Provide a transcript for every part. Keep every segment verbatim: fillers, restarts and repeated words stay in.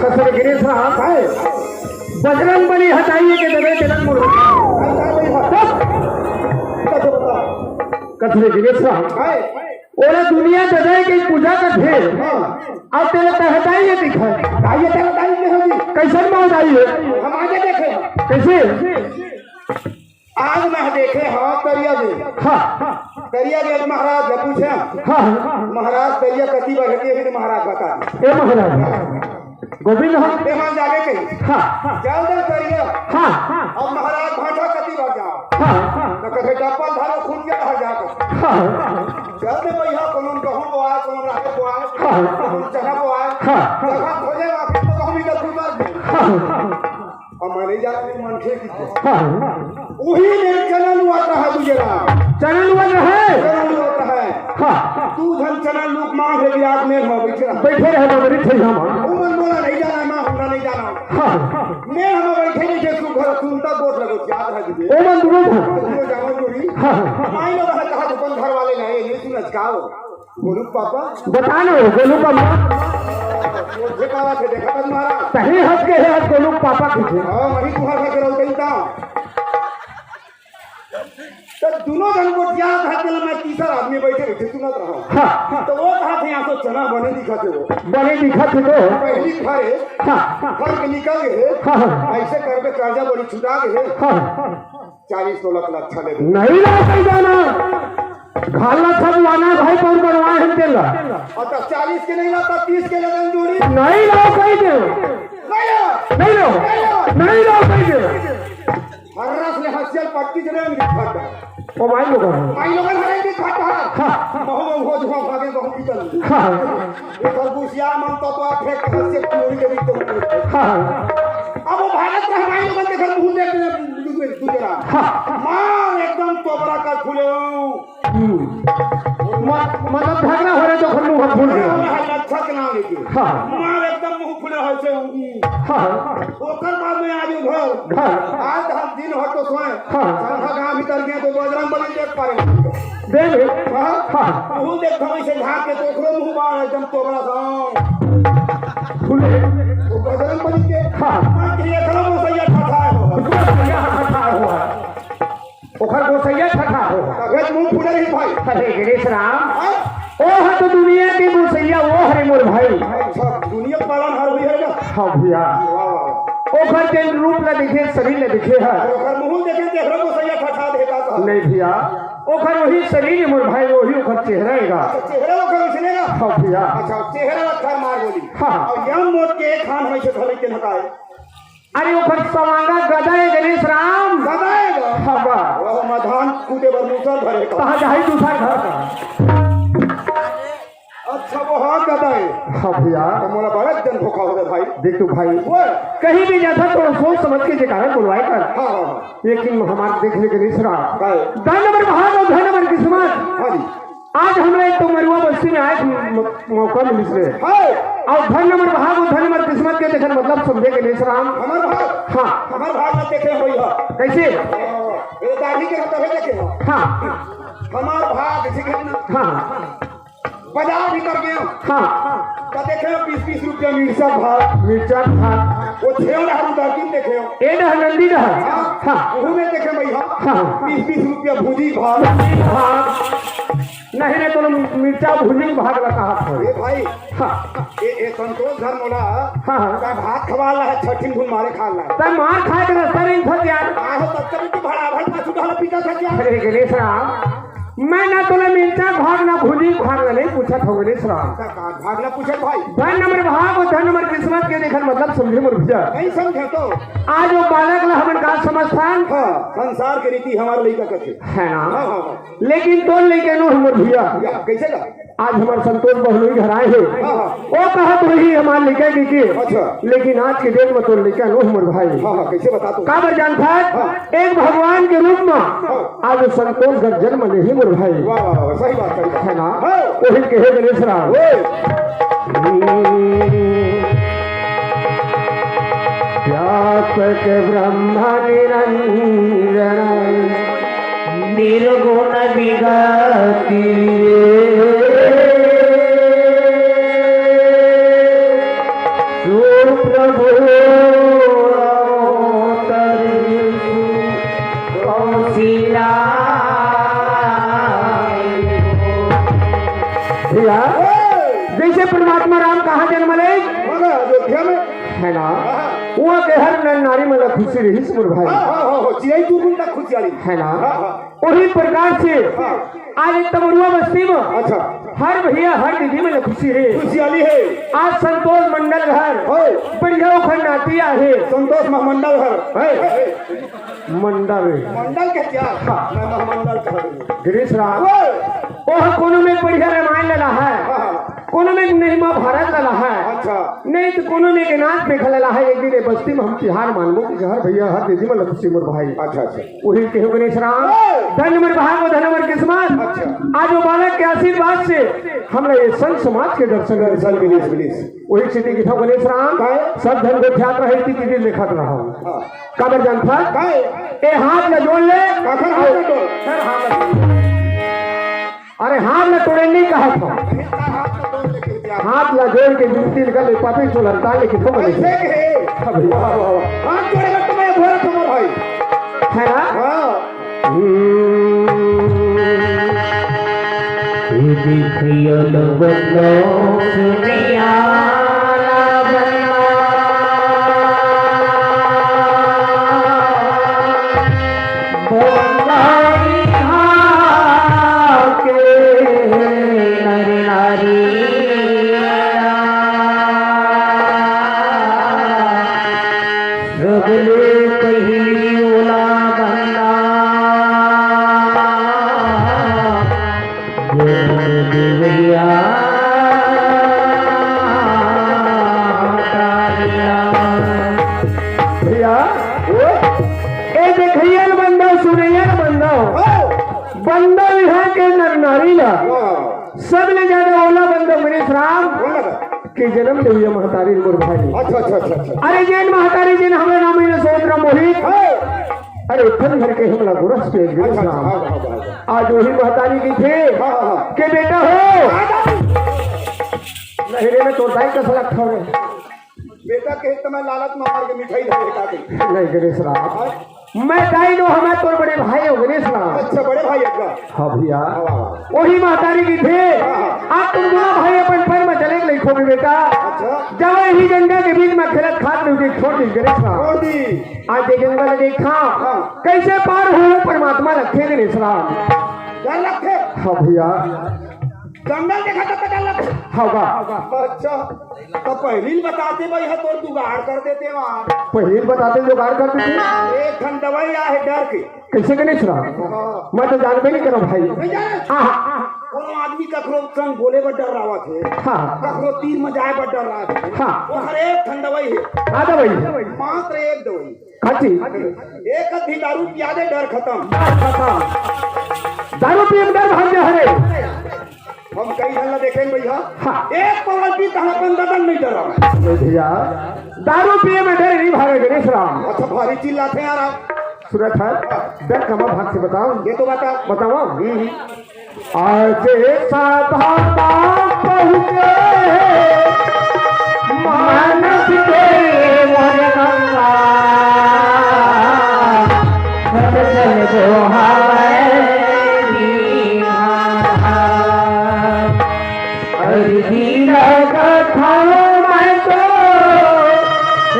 कसर गिरे साहब है। बजरंग बली हटाइए के दबे चलन मुर्गा। कसर गिरे साहब। ओला दुनिया ददय के पूजा करथे। हाँ। अब तेला तहताई ये दिखा। ताई ये तेला ताई के होगी। कैसन माल आई है? हम आगे देखे। कैसे? आज मैं देखे हाँ करिया गे। हाँ। करिया गे महाराज जब पूछे। हाँ। महाराज करिया कति बार हेती है महाराज बता। ए महाराज। गोविंद हो। ए मान जावे के। हाँ। जाओ दे करिया। हाँ। अब महाराज भाटा कति बार जाओ। हाँ। तो कहे डब्बल धारो खून के हर जाओ। हाँ। चल दे भैया, कोनो गहूं बोआय, कोनो राहर बोआय, हाँ। कोनो चना बोआय। हाँ। जगह खोजे वापस तो हम इधर गुजार दे। हाँ। और मैं नहीं जाना कि मन खेत की। हाँ। वही मेरे चना लुआ रहा तुझे राम। चना लुआ रहा है। चना लुआ रहा है। हाँ। तू धन चना लूक मांग है कि आप मेरे में बैठे रहा। बैठे रहे तो मेरी थे हम। वो मन बोला नहीं जाना, मां हमरा नहीं जाना। हाँ। मैं हम बैठे नहीं थे, तू घर सुनता गोट लगो, याद है तुझे। ओ मन दुनो था। दुनो जाओ जोड़ी। हाँ। माई लोग है कहा दुकान घर वाले नहीं, नहीं सुनत का हो। गोलू पापा? बता ना, गोलू पापा। ये बात है, देखा था तुम्हारा? सही हंस के है आज गोलू पापा की। हाँ, वही तुम्हारा घर गिरा उठाई था। तो दोनों जन को क्या था कि मैं तीसरा आदमी बैठे रहे, सुनत रहा। हाँ। तो वो कहा थे, यहाँ तो चना बने दिखा थे वो। बने दिखा थे तो। पहली खाए, हाँ। घर के निकल गए। हाँ, हाँ। ऐसे करके कर्जा बड़ी छुटा गए। हाँ। चालीस तोला के लच्छा ले दे। नहीं ला सही जाना। घाला सब लाना भाई, कौन बनवाए हम तेला? और तब चालीस के नहीं लाता, तीस के लगन जोड़ी। नहीं ला सही दे। नहीं ला। नहीं ला। नहीं ला। नहीं ला सही दे। हर्रस ने हंसियल पट्टी से नहीं दिखाता। ओ भाई लोग। भाई लोगन हरे दिखाता। हाँ। बहु बहु हो जुआ भागे बहु पीतल। हाँ। ये खरगोशिया मन तो, तो आप फेंक के हंसे पूरी के बीच में। हाँ। अब वो भारत में हमारे लोगन के घर मुंह देख रहे हैं, दूसरे, दूसरे रात। हाँ। मार एकदम तोबरा कर फूले हो। हम्म। म-, मतलब झगड़ा हो रहे तो घर मुंह फूल गया। हाँ, हाँ, अच्छा के नाम लेके। हाँ। मार एकदम मुंह फूले हो से। हाँ। ओकर बाद में आज उधर। हाँ। आज हम दिन भर तो सोए। हाँ। संघा गांव भीतर गए तो बजरंग बली देख पाए। देख। हाँ। हाँ। मुंह देख, थोड़ी से झांक के तो ओकरो मुंह बाहर एकदम तोबरा सा। फूले। वो बजरंग बली के। हाँ। मार के ये खड़ा वो सैया ठठाए हो। उसको सैया ठठाए हो। ओखर गोसैया ठठा हो। तबे मुंह फूले रही भाई। अरे गिरीश राम, हाँ? ओ ह तो दुनिया के गोसैया, ओ हरे मोर भाई। अच्छा, दुनिया हाँ भैया, वाह, वाह। ओखर तें रूप ला देखे, शरीर ला देखे हे। ओखर मुँह देखे, चेहरा को सैया ठठा देता था। नहीं भैया, ओखर वही शरीर हे मोर भाई, वही ओखर चेहरा हे गा। अच्छा, चेहरा ओखर उसने ना? हाँ भैया। अच्छा, चेहरा अच्छा मार बोली। हाँ। अउ यम मोट के खान होई छे धरे के नकाए। अरे ओखर सवांगा गदा हे गणेश राम। गदा हे गा? हाँ बा। ओह मधान कूटे बर मूसर धरे का। कहाँ जाही दूसर घर का? अच्छा, वो हाँ गदा हे। हाँ भैया। तो मोला बड़ा जन धोखा हो गया भाई। देख तो भाई, वो कहीं भी जाता तो सोच समझ के जयकारा बुलवाए कर। हाँ, हाँ, हाँ। लेकिन हमारे देख ले गणेश राम। भाई। धन हमर भाग अउ धन हमर किस्मत। हाँ जी। आज हमला एक तो मरुआ बस्ती में आए म-, मौका मिलिस रे। हाँ। अउ धन हमर भाग अउ धन हमर किस्मत के देखन मतलब समझे गणेश राम। हमर भाग? हाँ। हमर भाग ला देखे होई हा। कैसे? ये दाढ़ी के तो देखे हो। हाँ। हमर भाग ठीक हे ना? हाँ। बाजार भीतर गए हो। हाँ। तो देखे हो बीस बीस रुपया मिर्चा भाव। मिर्चा भाव। वो छेव डहर उधर दिन देखे हो। ए डहर नंदी डहर। हाँ। हाँ। वहू में देखे भैया। हाँ। बीस बीस रुपया भूजी भाव। हाँ। नहीं रे, तो मिर्चा भूजी भाग ला कहा था। ए भाई। हाँ। ए, ए संतोष घर मोला। हाँ, हाँ। का भात खवा ला है, छठिन भून मारे खा ला है। तब मार खाए के रास्ता नहीं था यार। आहो, तब तक तो भड़ा भड़ पाछू ढाला पीता था क्या? अरे गणेश राम, मैं ना तोला मिर्चा भाग ना भूजी भाग ला नहीं पूछत हो गणेश राम। का, का भाग ना पूछत भाई? धन हमर भाग अउ धन हमर किस्मत के देखन मतलब समझे मोर भैया। नहीं समझे तो? आज वो बालक ला हमन का समझथन? हाँ, संसार के रीति हमारे लइका कथे। है ना? हाँ, हाँ, हाँ। लेकिन तोर लइका नो हमर भैया। या, कैसे ला? आज हमर संतोष बहनोई घर आए हे। हाँ, हाँ। वो कहत रही हमार लइका के, के। अच्छा। लेकिन आज के डेट में तोर लइका नो हमर भाई। हाँ, हाँ, कैसे बता तू? काबर जानथस? हाँ। एक भगवान के रूप में हाँ। आज संतोष घर जन्म ले हे मोर भाई। वाह, वाह, वाह, सही बात, सही बात। है ना? हाँ। वही कहे गणेश राम। ओए। व्यापक ब्रह्म निरंजन निर्गुण विगति रे। सुप्रभु अवतरिसु कौशिला। भैया, जैसे परमात्मा राम कहाँ जन्म ले? मगर अयोध्या में। है ना? हाँ। वो के हर नर नारी मन ला खुशी रही मोर भाई। हाँ, हाँ, हाँ, हाँ, जियाई तू मन ला खुशियाली। है ना? हाँ, हाँ। वही प्रकार से हाँ। आज एक तमरुआ बस्ती में अच्छा। हर भैया हर दीदी मन ला खुशी हे। खुशियाली हे। आज संतोष मंडल घर हाँ। बढ़िया ओखर नाती आहे। संतोष मंडल घर है। मंडल। मंडल के क्या? हाँ। मैं मंडल कह रही हूँ। गिरीश राम। ओए। ओह कोनो में बढ़िया रामायण लला है। हाँ, हाँ। कोनो में नहीं महाभारत लला है। अच्छा। नहीं तो कोनो में के नाच में लला है। एक दिन ये बस्ती में हम तिहार मानबो कि हर भैया हर दीदी मन ला खुशी मोर भाई। अच्छा, अच्छा। वही कहे गणेश राम, ओए। धन हमर भाग अउ धन हमर किस्मत। अच्छा। आज वो बालक के आशीर्वाद से हमला ये संत समाज के दर्शन दर्शन मिलिस, मिलिस। वही स्थिति की था गणेश राम, काय? सब धन को ख्यात रहे, इतनी चीजें लिखत रहा। हाँ। काबर जानथस? काय? ए हाथ ला जोड़ ले। काकर हाथ ला जोड़? सर, हाथ ला जोड़। अरे हाथ ला तोड़े नहीं कहा था। हाथ ला जोड़ के विनती कर ले, पापी चोलता लेकिन तो बने। कैसे के? अभी। वाह, वाह, वाह। हाथ जोड़े का तुम्हें घोर तुम्हारा भाई। है ना? हाँ। हम्म। देखियल बनो सुनियाला बना। बंगाई हाके नर नारी। सबले पहिली ओला बंदा। भैया, ए देखइया ल बंदा, सुनइया ल बंदा, बंदा इहाँ के नर नारी ला, सबले ज्यादा ओला बंदा गणेश राम के जनम देवइया महतारी मोर भाई। अच्छा, अच्छा, अच्छा, अच्छा। अरे जेन महतारी जेन हमर नाम हे सोच रहा मोहित। अरे, धन धर के हमला गुरस के गिरस अच्छा, अच्छा, राम। हाँ, हाँ, हाँ, हाँ। आज वही महतारी की थे हाँ, हाँ, हाँ। के बेटा हो। हाँ, हाँ। नहीं रे, मैं तो दाई कस लगता हूँ। बेटा के तो मैं लालच में मार के मिठाई धर लेता थी। नहीं, गणेश राम। हाँ? मैं दाई नो हमारे तोर बड़े भाई हो, गणेश राम। अच्छा, बड़े भाई आपका। हाँ भैया। हाँ, हाँ, हाँ। वही महतारी की थे। हाँ, हाँ। आप तुम दोनों भाई अपन पर में चले गए, खो भी बेटा। अच्छा। जब इही गंगा के बीच में खेलत खात रहिके छोड़ दिस गणेश राम। छोड़ दिस। आज ये गंगा ल देखा, हाँ। कइसे पार हो परमात्मा लगथे गणेश राम। डर लगथे। हाँ भइया। गंगा ल देखा तब डर लगथे। हाँ बा। अच्छा, त पहिली ल बताते भइया, तोर जुगाड़ कर देते वहाँ। पहिली ल बताते जुगाड़ कर देते। एक ठन दवाई आहे डर के। कइसे गणेश राम? हाँ। मैं तो जानबे नइ करंव भाई। नइ जाने? हाँ, हाँ। कोनो आदमी ककरो संग बोले बर डर्रावत हे। हाँ। ककरो तीर म जाए बर डर्रावत हे। हाँ। ओकर एक ठन दवाई हे। का दवाई? मात्र एक दवाई। का चीज? एक अद्धी दारू पिया दे, डर खतम। खतम। दारू पिए म डर भाग जाय हरे। हम कई झन ला देखेन भइया। हाँ। एक पवन पी तहाँ अपन ददन नइ डरावय। नइ भइया, दारू पिए म डर नइ भागे गणेश राम। अच्छा, भारी चिल्लाथे यार आप। सुनत हस, डर कमा भाग से बताओ। ये तो बता। बताओ। हम्म, हम्म। आज सभा पहुँचे मानस के मोर गंगा, सब जन दोहाय निहार। अरजी लगत हँव मैं तो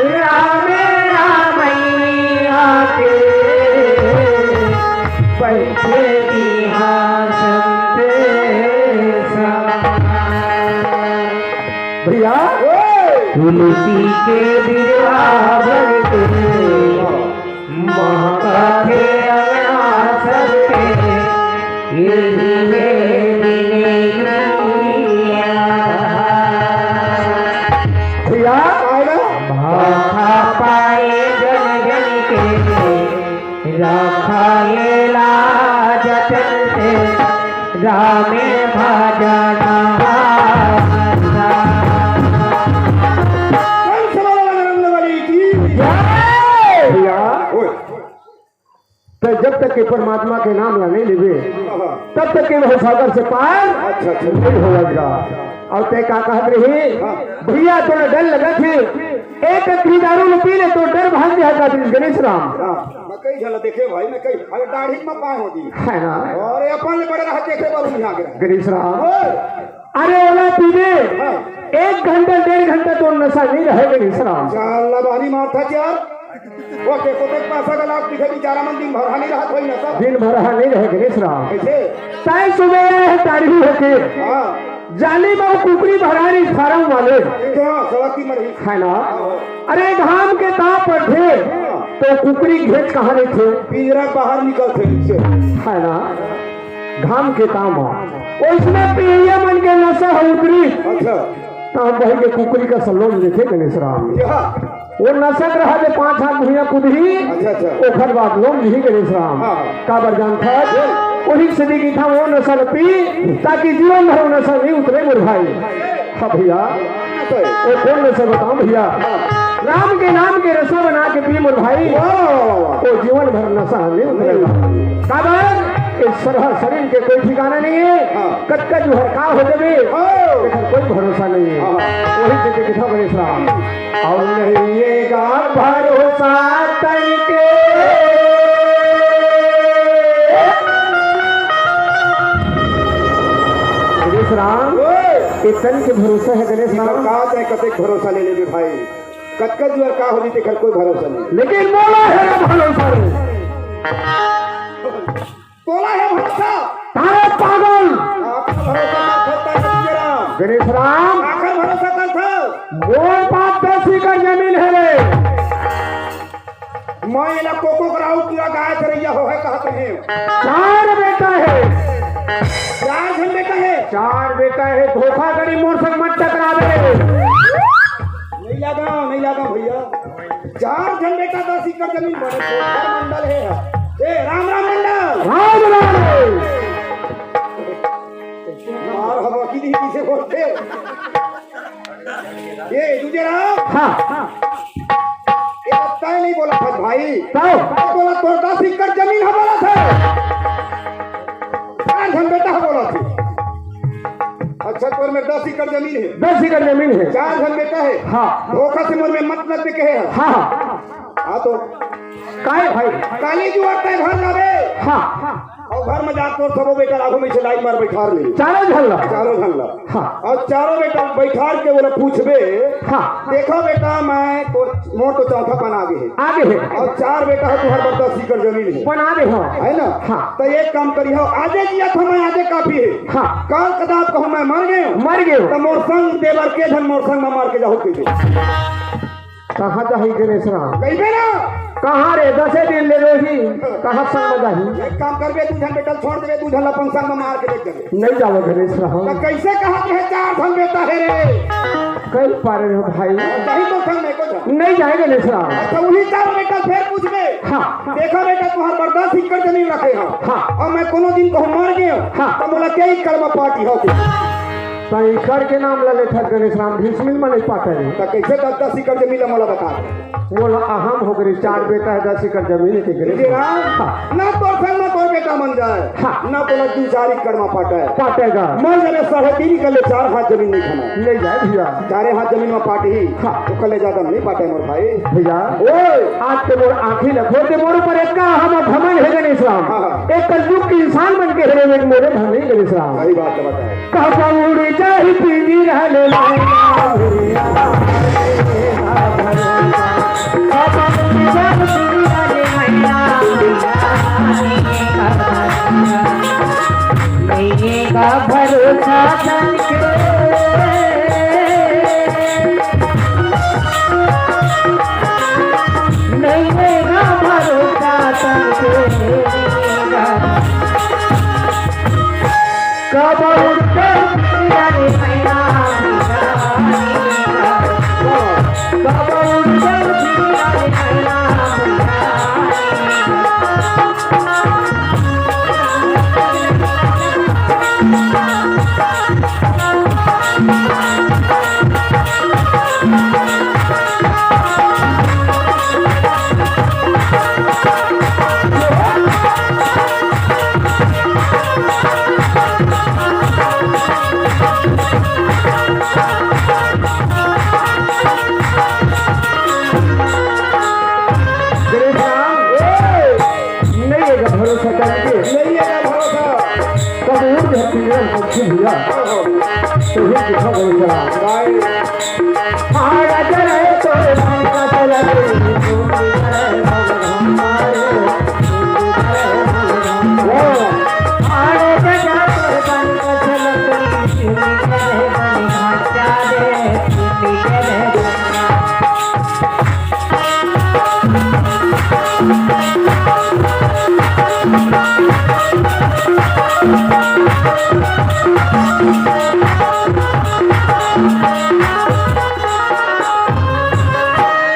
राम रामैया के, बइठे बिहार संदेश। भइया, तुलसी के बिरहा बन के महकथे अंगना सबके, यही है विनय। भइया, भाखा पाए जन जन के, राखा ये लाज जतन से, रामे भजन। जय। भइया, ओए। त जब तक के परमात्मा के नाम ला नइ लेबे, हाँ। तब तक के भवसागर से पार अच्छा, अच्छा। नइ होवत गा। अउ तैं का कहत रहे? हाँ। भइया, तोला डर लगत हे, एक अद्धी दारू ल पी ले त डर भाग जाय हे, गणेश राम। हाँ, मैं कई झन ला देखेंव भाई, मैं कई, अरे दाढ़ी म पाए होही। हे ना? अरे अपन ले बड़े रहा देखे बर उही आगे रहा। गणेश राम। ओए। अरे ओला पीबे, हाँ। एक घंटा, डेढ़ घंटा तोर नशा नइ रहय गणेश राम। चल, ला बहनी मारथा यार। ओ देखो, देख, पासा का लाख पीछे बेचारा मन दिन भर हा नइ रहत होही नशा। दिन भर हा नइ रहय गणेश राम। कइसे? तैं सुबह आए हे तारही होके। हाँ। जाली म कुकरी भरारी फारम वाले। हाँ, सड़क की मरही। हे ना? हाँ। अरे घाम के ताप परथे, हाँ। त कुकरी घेंच कहाँ रहिथे? पिंजरा बाहर निकलथे नीचे। हे ना? घाम के ताप म। ओइसने पियइया मन के नशा ह उतरिस। अच्छा। त हम बही के कुकरी कस लोम लेथे गणेश राम। या। ओ नशा के रहा ले पाँच हाथ भुइयां कूदही, अच्छा, अच्छा। ओखर बाद लोम लिही गणेश राम। हाँ, हाँ। काबर जानथस? बोल। ओही सेती कहिथंव ओ नशा ल पी, ताकि जीवन भर ओ नशा नइ उतरे मोर भाई। हाँ भइया, ओ कोन नशा बतावंव भइया? हाँ। राम के नाम के नशा बना के पी मोर भाई। वाह, वाह, वाह, वाह। ओ जीवन भर नशा नइ उतरे। काबर? ए सरहा सरीर के कोई ठिकाना नइ हे। हाँ। कतका जुहर का हो जाबे, हाँ। एकर कोई भरोसा नइ हे। हाँ। ओही सेती कहिथंव गणेश राम। अउ नइ हे गा भरोसा तन के। गणेश राम, ओए। ए तन के भरोसा हे गणेश राम। का तैं कतेक भरोसा ले लेबे भाई? कतका जुहर का हो जाही तेकर कोई भरोसा नइ। लेकिन मोला हे भरोसा नइ। तोला हे भरोसा? अरे पागल! काकर भरोसा करथस तैं गणेश राम? गणेश राम! काकर भरोसा करथस? मोर पास दस एकड़ जमीन हे रे। मैं एला कोको कराऊ पूरा गाय चरइया होहे कहत रहेंव। चार बेटा हे। चार झन बेटा हे। चार बेटा हे, धोखाधड़ी मोर संग मत टकराबे। नइ लागंव, नइ लागंव भइया। चार झन बेटा दस एकड़ जमीन बड़े धोखा मंडल हे। ए, राम राम मंडल। राम राम। मार हवा की नहीं किसे बोलते। ए, दूजे राम। हाँ। ए, तैं नइ बोलत हस भाई। तैं? तैं बोलत हस तोर दस एकड़ जमीन हे बोलत हस। चार झन बेटा हे बोलत हस। अच्छा, तोर मेर दस एकड़ जमीन हे। दस एकड़ जमीन हे। चार झन बेटा हे। हाँ। धोखा से मोर मेर मत लग के कहे हस। हाँ, हाँ। हाँ तो काय भाई? काली जुआर तैं घर जाबे। हाँ। अउ घर में जाके तोर सबो बेटा ला आगू में से लाइन मार बइठार ले। चारों झन ला। चारों झन ला। हाँ। अउ चारों बेटा बइठार के ओला पूछबे। हाँ। देखो बेटा, मैं तो, मोर तो चौथा पन आगे हे। आगे हे। अउ चार बेटा हे, तुंहर बर दस एकड़ जमीन हे। बना दे हो। हे ना? हाँ। त एक काम करिहो, आजे जियत हंव मैं, आजे काफी हे। हाँ। काल कदाप कहूँ मैं मर गेंव। मर गेंव। त मोर संग देबर के झन मोर संग में मार के जाहू कहि दे। कहाँ जाही गणेश राम? कहिबे ना। कहाँ रे, दसे दिन ले रोही, कहाँ संग में जाही? एक काम करबे, दू झन बेटा ल छोड़ देबे, दू झन ला अपन संग में मार के लेग जाबे। नइ जावय गणेश राम। त कइसे कहत हे चार झन बेटा हे रे? कहि पारे हो भाई। जाही तोर संग में एको झन? नइ जाय गणेश राम। अच्छा, उही चार बेटा ल फेर पूछबे। हाँ। देखो बेटा, तुंहर बर दस एकड़ जमीन रखे हंव। हाँ। अउ मैं कोनो दिन कहूँ मर गेंव, हाँ। त मोला के एकड़ में पाटी हो? तैं एकड़ के नाम ला लेथस गणेश राम, डिसमिल में नइ पाटय रे। त कइसे दस दस एकड़ जमीन ला मोला बता दे? मोला अहम हो गे, चार बेटा हे, दस एकड़ जमीन हे तेकरे। हे राम, हाँ। ना तोर संग में तोर बेटा मन जाय, हाँ। ना तोला दू चार एकड़ में पाटय। पाटय गा। मर जाबे साढ़े तीन एकड़ ले चार हाथ जमीन नइ खना। नइ जाय भइया। चारे हाथ जमीन में पाटही, हाँ। ओकर ले जादा नइ पाटय मोर भाई। भइया, ओए। आज तो मोर आँखी ल खोल दे, मोर ऊपर एतना अहम घमंड हे गणेश राम। हाँ, हाँ। एक कलयुग के इंसान बन के हे रे, एक मोरे धन नइ गणेश राम। सही बात हे, बताए। कब उड़ जाही पिंजरा ले मैना, कब उड़ जाही पिंजरा ले मैना, नइये का भरोसा तन के, नइये का भरोसा तन के। कब उड़ के पिंजरा ले मैना, कब उड़ के पिंजरा ले मैना। गणेश राम, ए, नइये का भरोसा करके। नइये का भरोसा। कब उड़ जाही पिंजरा ले मैना भइया। ओहो। तो ही दिखा गणेश राम। भाई।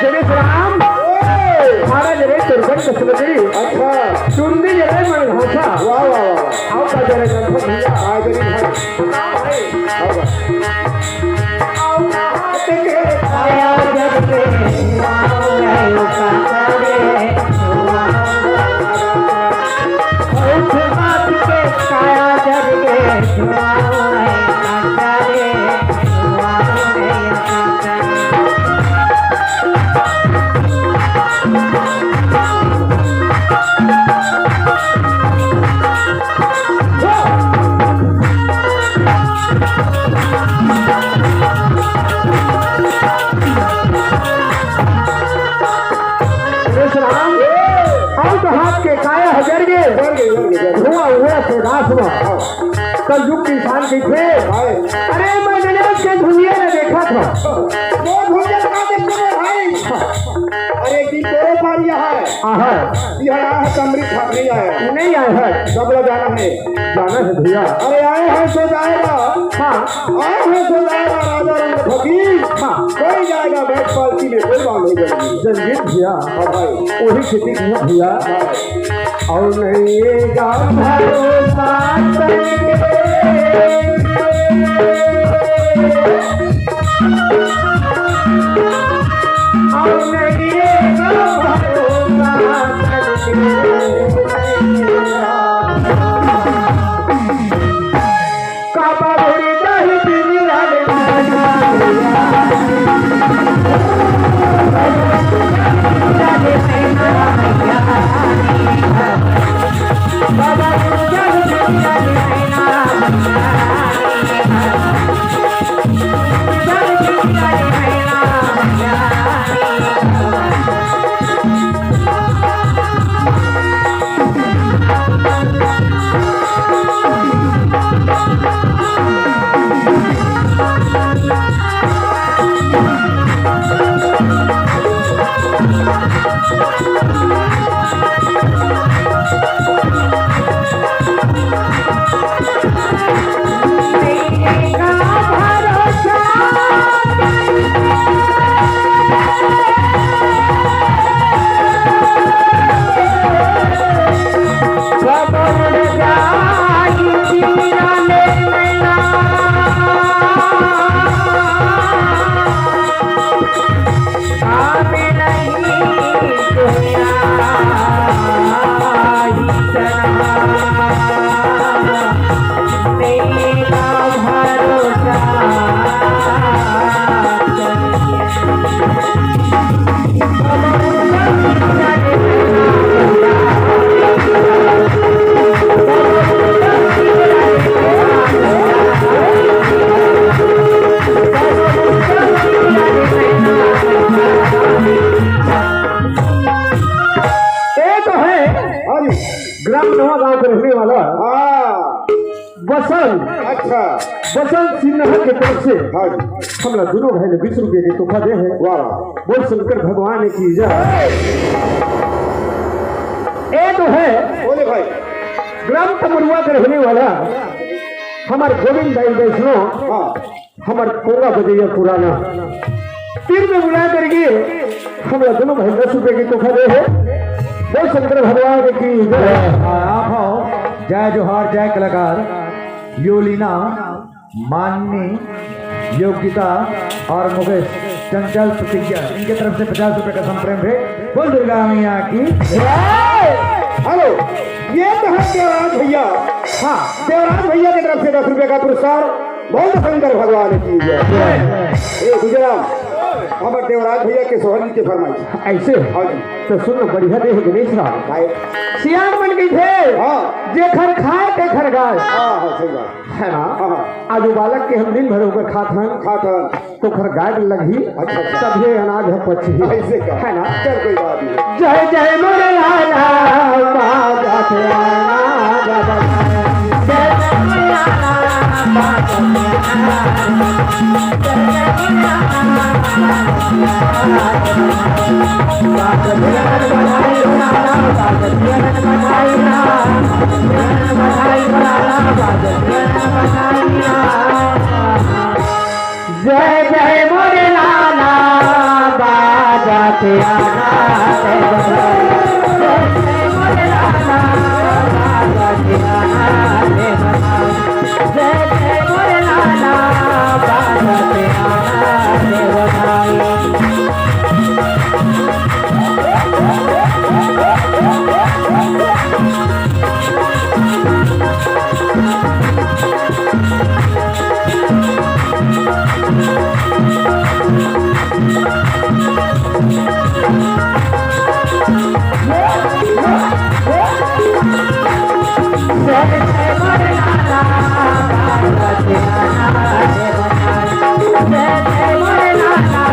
गणेश राम, ओए! महाराज रे दुर्गन कसमती। अच्छा। चुंदी जरे मन घासा। वाह, वाह, वाह, वाह। आओ का जरे गणपत भइया। आ जरे भाई। आओ भाई। आओ भाई। आओ भाई। सुरेश राम, अउ तो हाथ के काया ह जर गे। जर गे, जर गे, जर गे। धुआं उड़त हे आकाश म। हाँ। कलयुग के इंसान कहिथे, हाय। अरे मैं गणेश के धुनिया ल देखत हंव। वो धुनिया ल का देखबे भाई? अरे एक दिन तोरो पारी आय। आय। इहाँ आय हे त अमृत भात नइ आय हे। नइ आय हे। सब ला जाना हे। जाना हे भइया। अरे आए हैं सो जाएगा। हाँ। आए हैं सो जाएगा राजा रंग फकीर। हाँ। कोई जाएगा बैठ पालकी में, कोई बांधे जंजीर। जंजीर भइया। हाँ भाई। वही खेती किया भइया। हाँ। अउ नइये का भरोसा तन के। अउ नइये का भरोसा तन के। काबा उड़ जाही पिंजरा ले। अच्छा। बसंत सिन्हा के तरफ से हाँ जी। हमला दोनों भाई ने बीस रुपये के तोहफा दे हे। वाह। बोल शंकर भगवान की जय। ये तो है बोले भाई। ग्राम तमरुआ के रहने वाला हमारे गोविंद भाई वैष्णव, हाँ। हमारे कोंगा बजैया पुराना तीर में बुला करके हमला दोनों भाई दस रुपये की तोहफा दे हे। बोल शंकर भगवान की जय। आप हो, जय जोहार, जय कलाकार। योलिना, माननी, योगिता और मुकेश चंचल प्रतिज्ञा, इनके तरफ से पचास रुपए का संप्रेम भेंट। बोल दुर्गा मैया की। हेलो, ये तो है देवराज भैया। हाँ। देवराज भैया की तरफ से दस रुपए का पुरस्कार। बोल शंकर भगवान की जय। ए गुजराम, हमारे देवराज भैया के सोहन के फरमाइश। ऐसे? हाँ जी। तो सुन, बढ़िया दे हे गणेश राम। भाई। सियान मन कहिथे, हाँ। जेखर खाए तेखर गाय। हाँ, हाँ, सही बात। है ना? हाँ, हाँ। आज वो बालक के हम दिन भर ओकर खात हन। खात हन। तो ओकर गाय लगही, अच्छा, अच्छा। तभे अनाज ह पचही। ऐसे का? है ना? चल, कोई बात नहीं। जय जय मोरे लाला, बाजा के आना बाबा। जय जय मोरे लाला, बाजा के आना। जय जय मोरे लाला, बाजा के आना। जय जय मोरे लाला, बाजा के आना। जय जय मोरे लाला,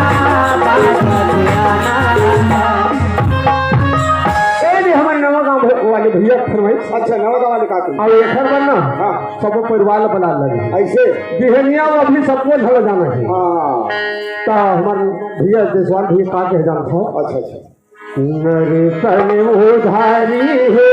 बाजा के आना। ए दे हमर नवा गांव वाले भैया के फरमाइश। अच्छा, नवा गांव वाले का कही? अब एखर बर ना, हाँ। सबो परिवार ला बला लगे। ऐसे? बिहनिया वो अभी सबको झगड़ जाना है। हाँ। ता हमार भैया जयसवाल भैया का कहे जानत हो? अच्छा, अच्छा। नर तन उधारी हे,